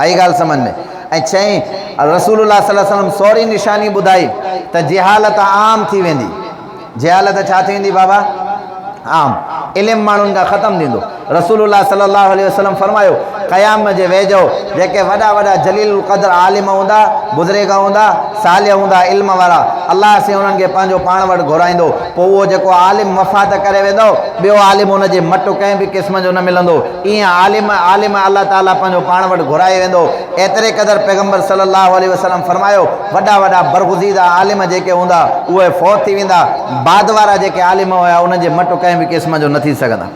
آئي ڳالهه سمجهه ۾؟ ۽ چيائين، رسول الله صلي الله عليه وسلم سوري نشاني ٻڌائي ته جهالت عام ٿي ويندي. جهالت ڇا ٿي ويندي بابا؟ عام. علم ماڻهن کان ختم ٿيندو. رسول الله صلي الله عليه وسلم فرمايو، قيام جي ويجهو جيڪي وڏا وڏا جليل القدر عالم هوندا، بزرگ هوندا، صالح هوندا علم وارا، الله سائين انهن کي پنهنجو پاڻ وٽ گهرائيندو، پوء اهو جيڪو عالم وفات ڪري ويندو، ٻيو عالم ان جي مٽ ڪنهن به قسم جو نه ملندو. ايئن عالم عالم الله تعاليٰ پنهنجو پاڻ وٽ گهرائي ويندو. ايتري قدر پيغمبر صلي الله عليه وسلم فرمايو، وڏا وڏا برگزيده عالم جيڪي هوندا، اهي فوت ٿي ويندا، بعد وارا جيڪي عالم هيا، انهن جي مٽ ڪنهن به قسم جو نه ٿي سگهندا.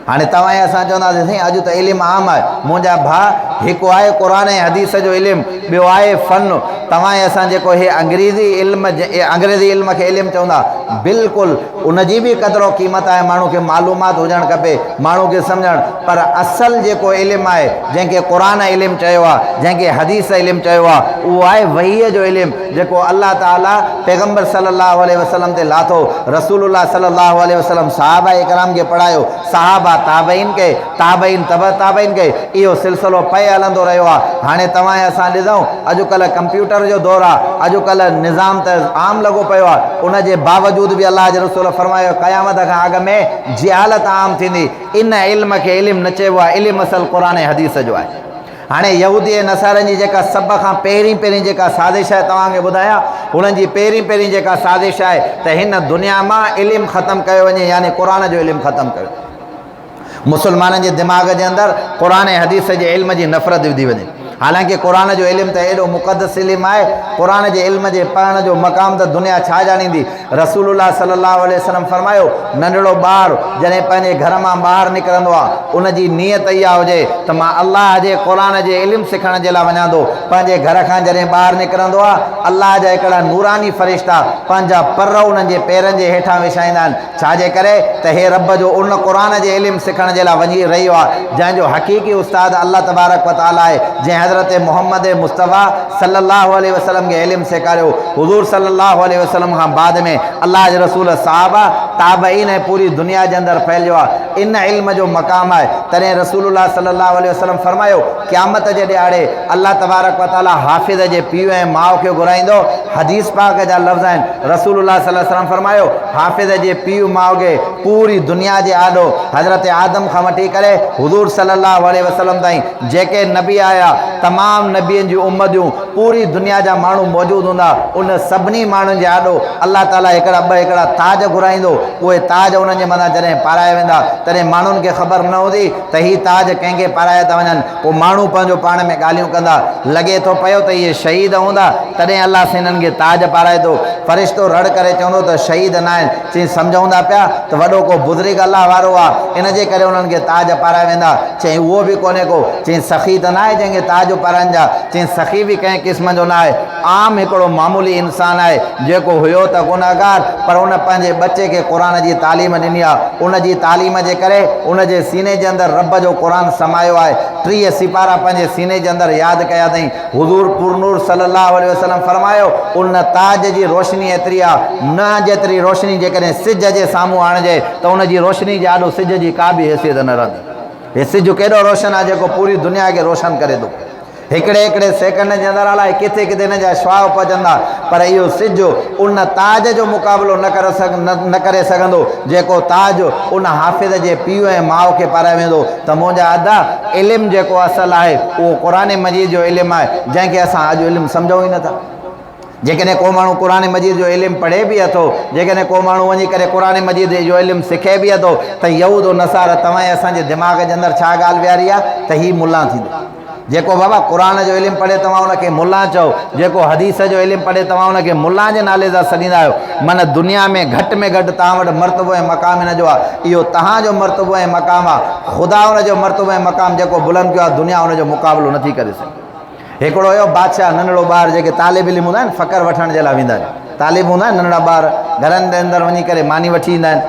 هاڻي توهان ۽ اسان چونداسين سائين اڄ ته علم عام آهي. منهنجا ڀاء هڪ آهي قرآن ۽ حديث جو علم، ٻيو آهي فن. توهان ۽ اسان جيڪو هي انگريزي علم انگريزي علم کي علم چوندا، بلڪل ان جي به قدر و قيمت آهي، ماڻهو کي معلومات هجڻ کپي، ماڻهو کي سمجهڻ، پر اصل جيڪو علم آهي، جنهن کي قرآن علم چيو آهي، جنهن کي حديث علم چيو آهي، اهو آهي وحي جو علم، جيڪو الله تعاليٰ پيغمبر صلي الله عليه وسلم تي لاٿو، رسول الله صلي الله عليه وسلم صحابه ڪرام کي پڙهايو، صحابه تابعين کي، تابعين تبع تابعين کي، اهو سلسلو پئي هلندو رهيو آهي. هاڻي توهان ۽ اسان ڏسون، اڄڪلهه ڪمپيوٽر جو دور آهي، اڄڪلهه نظام ته عام لڳو پيو آهي، ان جي باوجود به الله جي رسول فرمايو، قيامت کان اڳ ۾ جهالت عام ٿيندي، ان علم کي علم نه چئبو آهي، علم اصل قرآن ۽ حديث جو آهي. هاڻي يهودي ۽ نصارن جي جيڪا سڀ کان پهرين پهرين جيڪا سازش آهي توهان کي ٻڌايان، هنن جي پهرين پهرين جيڪا سازش آهي ته هن دنيا مان علم ختم ڪيو وڃي يعني قرآن جو علم ختم ڪيو وڃي. مسلمانن جي دماغ جي اندر قرآن ۽ حديث جي علم جي نفرت وڌي وڃي. حالانڪه قرآن جو علم ته ايڏو مقدس علم آهي، قرآن جي علم جي پڙهڻ جو مقام ته دنيا ڇا ڄاڻيندي. رسول الله صلي الله عليه وسلم فرمايو، ننڍڙو ٻار جڏهن پنهنجي گهر مان ٻاهر نڪرندو آهي، ان جي نيت اها هجي ته مان الله جي قرآن جي علم سکڻ جي لاء وڃان ٿو، پنهنجي گهر کان جڏهن ٻاهر نڪرندو آهي، الله جا هڪڙا نوراني فرشتا پنهنجا پر انهن جي پيرن جي هيٺان وڇائيندا آهن، ڇا جي ڪري ته هي رب جو ان قرآن جي علم سکڻ جي لاء وڃي رهيو آهي، جنهن جو حقيقي استاد الله تبارڪ و تعاليٰ آهي، جنهن حضرت محمد مصطفيٰ صلّي الله عليه وسلّم کي علم سيکاريو. حضور صلّي الله عليه وسلّم کان بعد ۾ الله جي رسول صحابه، تابعين ۽ پوري دنيا جي اندر ڦهليو آهي. ان علم جو مقام آهي. تڏهن رسول الله صلّي الله عليه وسلّم فرمايو، قيامت جي ڏهاڙي الله تبارڪ و تعاليٰ حافظ جي پيء ۽ ماء کي گهرائيندو. حديث پاڪ جا لفظ آهن. رسول الله صلّي الله عليه وسلّم فرمايو، حافظ جي پيء ماء کي پوري دنيا جي آڏو حضرت آدم کان وٺي ڪري حضور صلّي الله عليه وسلّم تائين جيڪي نبي آيا، تمام نبين جون امتيون، پوري دنيا جا ماڻهو موجود هوندا، ان سڀني ماڻهن جي آڏو الله تعاليٰ هڪڙا ٻه هڪڙا تاج گهرائيندو، اهي تاج انهن جي مٿان جڏهن پارايا ويندا، تڏهن ماڻهن کي خبر نه هوندي ته هي تاج ڪنهن کي پارايا ٿا وڃن، پوء ماڻهو پنهنجو پاڻ ۾ ڳالهيون ڪندا، لڳي ٿو پيو ته اهي شهيد هوندا، تڏهن الله سائين انهن کي تاج پارائي ٿو. فرشتو رڙ ڪري چوندو ته شهيد ناهن، چيائين سمجهون ٿا پيا ته وڏو ڪو بزرگ الله وارو آ، ان جي ڪري انهن کي تاج پارايا ويندا. چيائين اهو به ڪونهي ڪو. چيائين سخي ته ناهي جنهن کي تاج پارائن جا. چيائين سخي به ڪنهن قسم جو ناهي، عام هڪڙو معمولي انسان آهي، جيڪو هيو ته گنهگار پر ان پنهنجي ٻچي کي قرآن جي تعليم ڏني آ، ان جي تعليم جي ڪري ان جي سيني جي اندر رب جو قرآن سمايو آهي. 30 سيپارا پنهنجي سيني جي اندر ياد ڪيا اٿائين. حضور پرنور صلي الله عليه وسلم فرمايو، ان تاج جي روشني ايتري آ، نه جيتري روشني جيڪڏهن سج جي سامهون آڻجي ته ان جي روشني جي آڏو سج جي ڪا به حيثيت نه رهندي. هي سج ڪيڏو روشن آ جيڪو پوري دنيا کي روشن ڪري ٿو. هڪڙي هڪڙي سيڪنڊ جي اندر الائي ڪٿي ڪٿي هن جا شعاع پهچندا پر اهو سج ان تاج جو مقابلو نه نه ڪري سگهندو جيڪو تاج ان حافظ جي پيء ۽ ماء کي پارايو ويندو ته منهنجا ادا علم جيڪو اصل آهي اهو قرآن مجيد جو علم آهي جنهن کي اسان اڄ علم سمجهون ئي نٿا. جيڪڏهن ڪو ماڻهو قرآن مجيد جو علم پڙهي به اٿو، جيڪڏهن ڪو ماڻهو وڃي ڪري قرآن مجيد جو علم سکي به اٿو ته يهود و نصارا توهان ۽ اسان جي دماغ جي اندر ڇا ڳالهه ويهاري آهي ته هي ملان ٿيندو. جيڪو بابا قرآن جو علم پڙهي توهان ان کي ملان چئو، جيڪو حديث جو علم پڙهي توهان ان کي ملان جي نالي سان سڏيندا آهيو. معنيٰ دنيا ۾ گهٽ ۾ گهٽ توهان وٽ مرتبو ۽ مقام ان جو آهي. اهو توهان جو مرتبو ۽ مقام آهي. خدا ان جو مرتبو ۽ مقام جيڪو بلند ڪيو آهي دنيا ان جو مقابلو نٿي ڪري سگهي. هڪڙو هيو بادشاهه ننڍڙو ٻار جيڪي طالب علم هوندا آهن فقر وٺڻ جي لاء ويندا آهن طالب هوندا آهن ننڍڙا ٻار گهرن جي اندر وڃي ڪري ماني وٺي ايندا آهن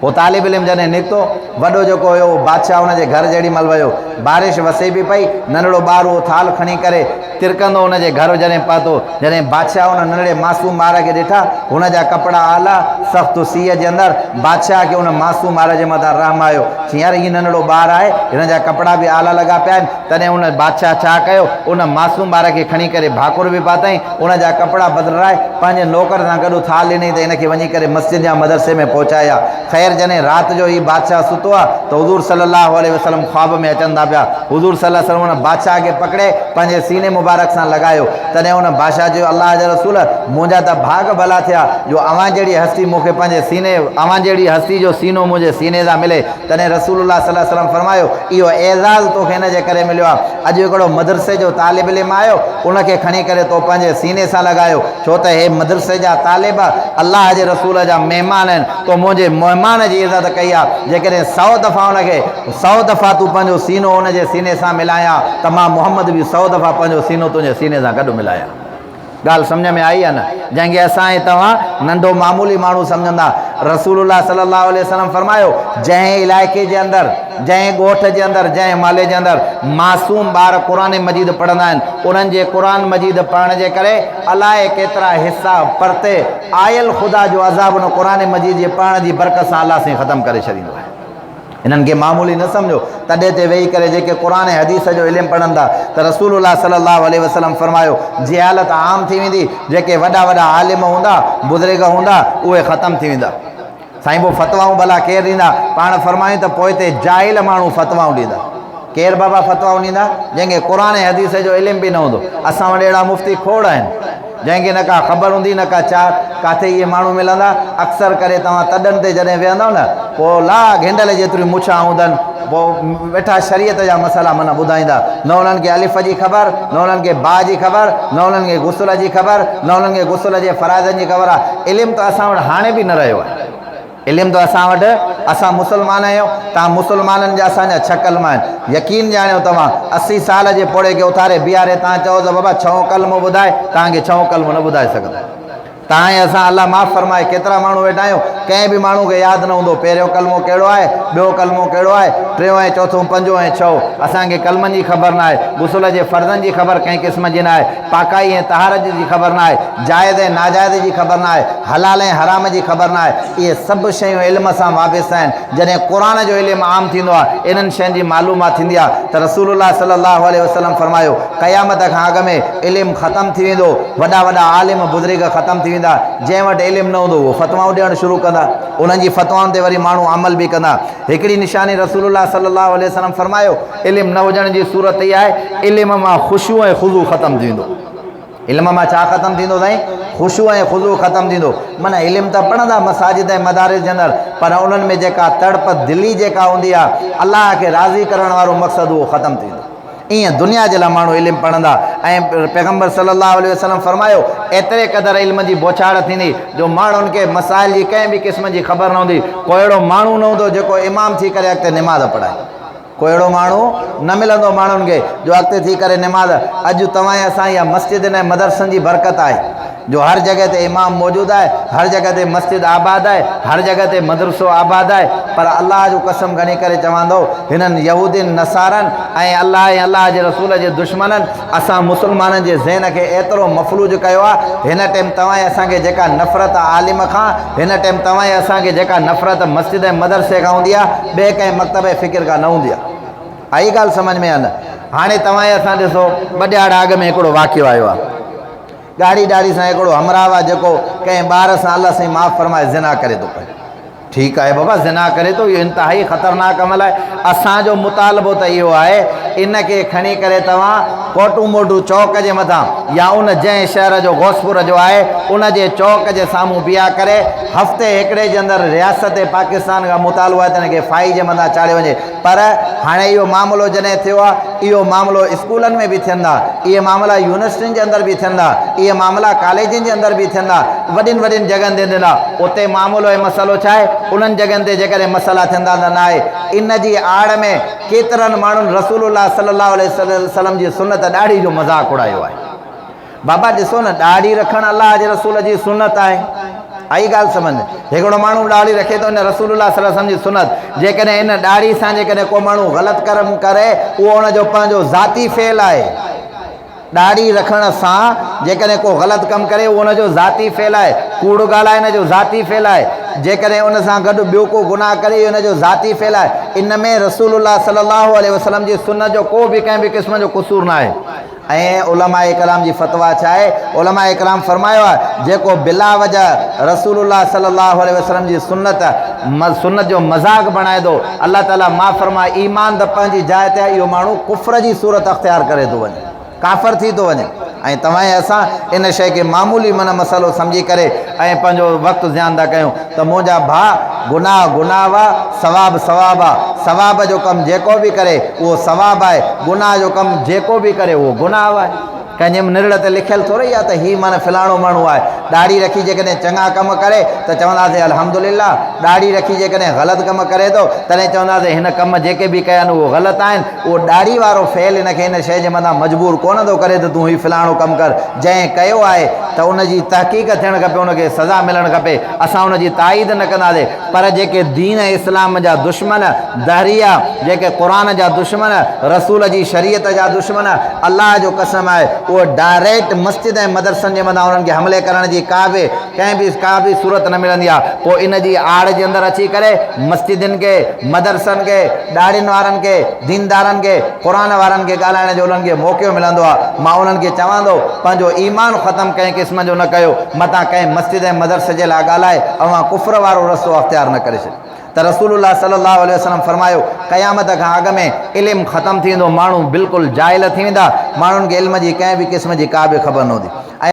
هو طالب علم جڏهن نڪتو وڏو جيڪو هيو اهو بادشاهه ان جي گهر جهڙي مهل ويو بارش وسي به پئي ننڍڙو ٻار اهو ٿالهه کڻي ڪري ترڪندو ان جي گهر جڏهن پهتو جڏهن بادشاهه ان ننڍڙي معصوم ٻار کي ڏٺا هن جا ڪپڙا آلا سخت سيء جي اندر بادشاهه کي ان معصوم ٻار جي مٿان رحم آيو. چيائين، يار هي ننڍڙو ٻار آهي، هن جا ڪپڙا به آلا لڳا پيا آهن. تڏهن ان بادشاهه ڇا ڪيو، ان معصوم ٻار کي کڻي ڪري ڀاڪر به پاتائين، ان جا ڪپڙا بدلرائي، پنهنجي نوڪر سان گڏ ٿال ڏنائين ته هن کي وڃي ڪري مسجد يا مدرسي ۾ پهچائي آ. خير جڏهن رات جو هي بادشاهه ستو آ ته حضور صلي الله عليه وسلم خواب ۾ اچن ٿا پيا. حضور صلي الله عليه وسلم ان بادشاهه کي پڪڙي پنهنجي سيني مبارڪ سان لڳايو. تڏهن ان بادشاهه چيو، الله جا رسول! منهنجا ته ڀاڳ ڀلا ٿيا جو اوهان جهڙي هستي مون کي پنهنجي سيني اوهان جهڙي هستي جو سينو منهنجي سيني سان ملي. تڏهن رسول الله صلي الله عليه وسلم فرمايو، اهو اعزاز توکي ان جي ڪري مليو آهي، اڄ هڪڙو مدرسي جو طالب علم آيو، ان کي کڻي ڪري تو پنهنجي سيني سان لڳايو، ڇو ته هي مدرسي جا طالب الله جي رسول جا مهمان آهن، تو منهنجي مهمان جي عزت ڪئي آهي، جيڪڏهن سئو دفعا ان کي سئو دفعا تون پنهنجو سينو ان جي سيني سان ملايان ها ته مان محمد به سئو دفعا پنهنجو سينو تنهنجي سيني سان گڏ ملايان ها. ڳالهه سمجهه ۾ آئي يا نه؟ جنهن کي اسان ۽ توهان ننڍو معمولي ماڻهو سمجهندا. رسول الله صلي الله عليه وسلم فرمايو، جنهن علائقي جي اندر، جنهن ڳوٺ جي اندر، جنهن محلي جي اندر معصوم ٻار قرآن مجيد پڙهندا آهن، انهن جي قرآن مجيد پڙهڻ جي ڪري الائي ڪيترا حصا پرتي آيل خدا جو عذاب ان قرآن مجيد جي پڙهڻ جي برڪت سان الله سائين ختم ڪري ڇڏيندو آهي. انهن کي معمولي نه سمجهو، تڏي تي ويهي ڪري جيڪي قرآن ۽ حديث جو علم پڙهن ٿا ته رسول الله صلي الله عليه وسلم فرمايو، جهالت عام ٿي ويندي، جيڪي وڏا وڏا عالم هوندا، بزرگ هوندا، اهي ختم ٿي ويندا. سائين پوء فتوائون ڀلا ڪير ڏيندا؟ پاڻ فرمايون ته پوئتي جاهل ماڻهو فتوائون ڏيندا. ڪير بابا فتوائون ڏيندا؟ جنهن کي قرآن ۽ حديث جو علم به نه هوندو. اسان وٽ اهڙا مفتي کوڙ آهن. جنهن کي نه ڪا خبر هوندي نه ڪا چار، ڪاٿي اهي ماڻهو ملندا، اڪثر ڪري توهان تڏن تي جڏهن ويهندؤ نه، پوء لا گهنڊل جيتريون مڇان هوندن، پوء ويٺا شريعت جا مسئلا معنيٰ ٻڌائيندا، نه انهن کي الف جي خبر، نه انهن کي با جي خبر، نه انهن کي غسل جي خبر، نه انهن کي غسل جي فرائضن جي خبر آهي، علم ته اسان وٽ هاڻي به نه رهيو آهي. علم ته اسان وٽ، اسان مسلمان آهيون، توهان مسلمانن جا اسان جا ڇهه ڪلما آهن، يقين ڄاڻيو توهان 80 سال جي پوڙهي کي اٿاري بيهاري توهان چئو ته بابا ڇهون ڪلمو ٻڌاء، توهان کي ڇهون ڪلمو نه ٻڌائي سگهندو. توهان ۽ اسان الله معاف فرمائي ڪيترا ماڻهو ويٺا آهيون، ڪنهن به ماڻهو کي ياد نه هوندو پهريون ڪلمو ڪهڙو آهي، ٻيو ڪلمو ڪهڙو آهي، ٽيون ۽ چوٿون، پنجون ۽ ڇهون، اسان کي ڪلمن جي خبر ناهي، غسل جي فرضن جي خبر ڪنهن قسم جي ناهي، پاڪائي ۽ طهارت جي خبر ناهي، جائز ۽ ناجائز جي خبر ناهي، حلال ۽ حرام جي خبر ناهي، اهي سڀ شيون علم سان وابسته آهن، جڏهن قرآن جو علم عام ٿيندو آهي، انهن شين جي معلومات ٿيندي آهي ته رسول الله صلي الله عليه وسلم فرمايو، قيامت کان اڳ ۾ علم ختم ٿي ويندو، وڏا وڏا عالم بزرگ ختم ٿي ويندا، جنهن وٽ علم نه هوندو اهو فتوائون ڏيڻ شروع ڪندا، انهن جي فتوائن تي وري ماڻهو عمل به ڪندا. هڪڙي نشاني رسول الله صلي الله عليه وسلم فرمايو، علم نه هجڻ جي صورت اها آهي، علم مان خشوع ۽ خضوع ختم ٿي ويندو. علم مان ڇا ختم ٿيندو سائين؟ خشوع ۽ خضوع ختم ٿيندو. معنيٰ علم ته پڙهندا مساجد ۽ مدارس جي اندر پر انهن ۾ جيڪا تڙپ دلي جيڪا هوندي آهي الله کي راضي ڪرڻ وارو مقصد اهو ختم ٿي ويندو. ائين دنيا جي لاء ماڻهو علم پڙهندا ۽ پيغمبر صلي الله عليه وسلم فرمايو ايتري قدر علم جي بوڇاڙ ٿيندي جو ماڻهن کي مسائل جي ڪنهن به قسم جي خبر نه هوندي ڪو اهڙو ماڻهو نه هوندو جيڪو امام ٿي ڪري اڳتي نماز پڙهائي. ڪو اهڙو ماڻهو نه ملندو ماڻهن کي جو اڳتي ٿي ڪري نماز اڄ توهان ۽ اسان اها مسجدن ۽ مدرسن جي برڪت آهي جو هر جڳهه تي امام موجود آهي هر جڳهه تي مسجد آباد آهي هر جڳهه تي مدرسو آباد آهي پر الله جو قسم کڻي ڪري چوان ٿو هنن يهودين نصارن ۽ الله ۽ الله جي رسول جي دشمنن اسان مسلمانن جي ذهن کي ايترو مفلوج ڪيو آهي، هن ٽيم توهان ۽ اسان کي جيڪا نفرت عالم کان، هن ٽيم توهان ۽ اسان کي جيڪا نفرت مسجد ۽ مدرسي کان هوندي آهي، ٻئي ڪنهن مڪتبه فڪر کان نه هوندي آهي. آئي ڳالهه سمجهه ۾ يا نه؟ هاڻي توهان ۽ اسان ڏسو، ٻه ڏهاڙا اڳ ۾ هڪڙو واقعو آيو آهي. ڳاڙهي ڏاڙهي سان هڪڙو همراهه آهي جيڪو ڪنهن ٻار سان الله سائين معاف فرمائي زنا ڪري ٿو پئي. ٺيڪ آهي بابا زنا ڪري ٿو اهو انتهائي خطرناڪ عمل آهي اسان جو مطالبو ته اهو آهي ان کي کڻي ڪري توهان ڪوٽو موٽو چوڪ جي مٿان يا ان جنهن شهر جو غوثپور جو آهي ان جي چوڪ جي سامهون بيها ڪري هفتي هڪڙي جي اندر رياست پاڪستان کان مطالبو آهي ته ان کي ڦاهي جي مٿان چاڙهيو وڃي پر هاڻي اهو معاملو جڏهن ٿيو آهي اهو معاملو اسڪولن ۾ به ٿين ٿا، اهي معاملا يونيورسٽين جي اندر به ٿين ٿا، اهي معاملا ڪاليجن جي اندر به ٿين ٿا، وڏين وڏين جڳهن تي ٿين ٿا، اتي معاملو ۽ مسئلو ڇا آهي؟ انهن جڳهن تي جيڪڏهن مسئلا ٿين ٿا ته ناهي ان جي آڙ ۾ ڪيترن ماڻهن رسول الله صلي الله عليه وسلم جي سنت ڏاڙهي جو مذاق اڙايو آهي. بابا ڏسو نه ڏاڙهي رکڻ الله جي رسول جي سنت آهي. آئي ڳالهه سمجھ ۾؟ هڪڙو ماڻهو ڏاڙهي رکي ٿو ان رسول الله صلي الله عليه وسلم جي سنت جيڪڏهن ان ڏاڙهي سان جيڪڏهن ڪو ماڻهو غلط ڪرم ڪري اهو ان جو پنهنجو ذاتي فعل آهي. ڏاڙهي رکڻ سان جيڪڏهن ڪو غلط ڪم ڪري اهو ان جو ذاتي فعل آهي. ڪوڙ ڳالهائي ان جو ذاتي فعل آهي. جيڪڏهن ان سان گڏ ٻيو ڪو گناهه ڪري اهو ان جو ذاتي فعل آهي. ان ۾ رسول الله صلي الله عليه وسلم جي سنت جو ڪو به ڪنهن به قسم جو قصور ناهي. ۽ علماء ڪرام جي فتويٰ ڇا آهي؟ علماء ڪرام فرمايو آهي، جيڪو بلا وجه رسول الله صلي الله عليه وسلم جي سنت سنت جو مذاق بڻائي ٿو، الله تعاليٰ معاف فرمائي، ايمان ته پنهنجي جاء تي آهي، اهو ماڻهو ڪفر جي صورت اختيار ڪري ٿو وڃي، ڪافر ٿي ٿو وڃي ۽ توهان ۽ اسان ان شيء کي معمولي من مسئلو سمجهي ڪري ۽ پنهنجو وقت زيان ٿا ڪيون ته منهنجا ڀاء گناهه گناهه آ ثواب ثواب آ ثواب جو ڪم جيڪو به ڪري اهو ثواب آهي گناهه جو ڪم جيڪو به ڪري اهو گناهه آهي ڪنهن جي به نرڙ تي لکيل ٿورئي آهي ته هي معنيٰ فلاڻو ماڻهو آهي ڏاڙهي رکي جيڪڏهن چڱا ڪم ڪري ته چونداسين الحمدلله ڏاڙهي رکي جيڪڏهن غلط ڪم ڪري ٿو تڏهن چونداسين هن ڪم جيڪي به ڪيا آهن اهو غلط آهن اهو ڏاڙهي وارو فعل هن کي ان شيء جي مٿان مجبور ڪونه ٿو ڪري ته تون هي فلاڻو ڪم ڪر. جنهن ڪيو آهي ته ان جي تحقيق ٿيڻ کپي، ان کي سزا ملڻ کپي. اسان ان جي تائيد نه ڪنداسين. پر جيڪي دين ۽ اسلام جا دشمن، دهريا، جيڪي قرآن جا دشمن، رسول جي شريعت جا دشمن، الله جو قسم آهي اهي ڊائريڪٽ مسجد ۽ مدرسن جي مٿان انهن کي حملي ڪرڻ جي ڪا به ڪنهن به ڪا به صورت نه ملندي آهي. پوء ان جي آڙ جي اندر اچي ڪري مسجدن کي، مدرسن کي، ڏاڙهين وارن کي، ديندارن کي، قرآن وارن کي ڳالهائڻ جو انهن کي موقعو ملندو آهي. مان انهن کي چوان ٿو پنهنجو ايمان ختم ڪنهن قسم جو نه ڪيو، متان ڪنهن مسجد ۽ مدرسي جي لاء ڳالهائي اوهان ڪفر وارو رستو اختيار نه ڪري ڇڏيو. ته رسول الله صلي الله عليه وسلم فرمايو، قيامت کان اڳ ۾ علم ختم ٿي ويندو، ماڻهو بلڪل جاهل ٿي ويندا، ماڻهن کي علم جي ڪنهن به قسم جي ڪا به خبر نه هوندي.